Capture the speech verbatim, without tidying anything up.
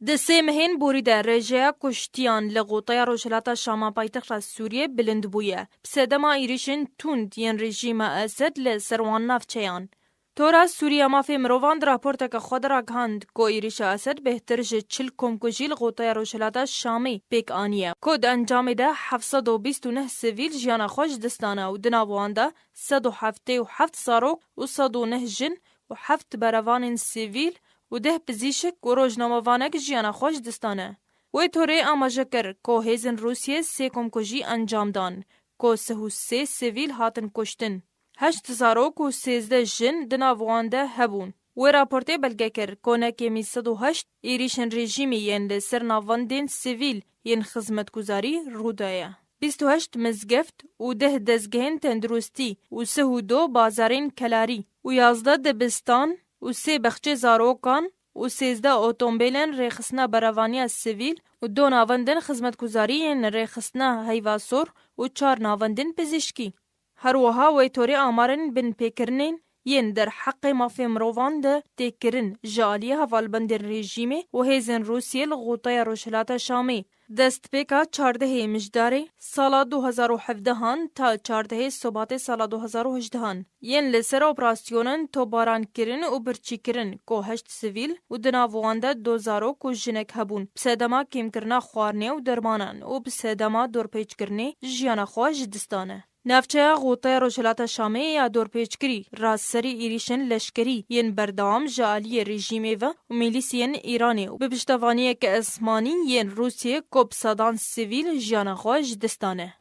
Di sê mehên borî de rêjeya kuştiyan li goteya Rojhilata Şama paytexta Sûriyê bilind bûye. Bi sedema êrîşên tund yên rejîma Esed li ser wan navçeyan. Tora Sûriya Mafê Mirovan di raporteke xwe de ragihand ku êrîşa Esed bêhtir ji çil komkujî li goteya Rojhilata Şamê pêk aniye, ku di encamê de heft sed û bîst û neh sivîl jiyana xwe ji dest dane û di nav wan de sed û heftê û heft zarok û sed û neh jin û heft berevanên sivîl û deh pizîşik û rojnamevanek jiyana xwe ji dest dane. Wê torê amaje kir ku hêzên Rûsiyê sê komkujî encam dan, ku sih û sê sivîl hatin kuştin, heşt zarok û sêzdeh jin di nav wan de hebûn. Wê raportê belge kir ku ne kêmî sed û heşt êrîşên rejîmî yên li ser navendên sivîl yên xizmetguzarî rû daye. Bîst û heşt mizgeft û deh dezgehên tenduristî û sih û du bazarên kelarî û yazdeh dibistan û sê bexçê zarokan û sêzdeh otombêlên rêxistina berevaniya sivîl û du navendên xizmetguzarî yên rêxistina heyva sor û çar navendên pizîşkî. Her wiha wê torê amarên binpêkirinên yên derheqê mafê mirovan de tê kirin ji aliyê hevalbendên rejîmê û hêzên Rûsiyê li goteya Rojhilata Şamê, destpêka çardehê Mijdarê sala du hezar û hevdehan ta çardehê Sobatê sala du hezar û hejdehan yên li ser operasyonan topbaran kirin û birçî kirin ku heşt sivîl û di nav wan de du zarok û jinek hebûn, bi sedema kêmkirina xwarinê û dermanan û bi sedema dorpêçkirinê jiyana xwe ji dest dane. Navçeya Goteya Rojhilata Şamê ya dorpêçkirî rastserî êrîşên leşkerî yên berdewam ji aliyê rejîmê ve û milîsiyên Îranê û bi piştevaniyeke esmanî yên Rûsiyê ku bi sedan sivîl jiyana xwe ji dest dane.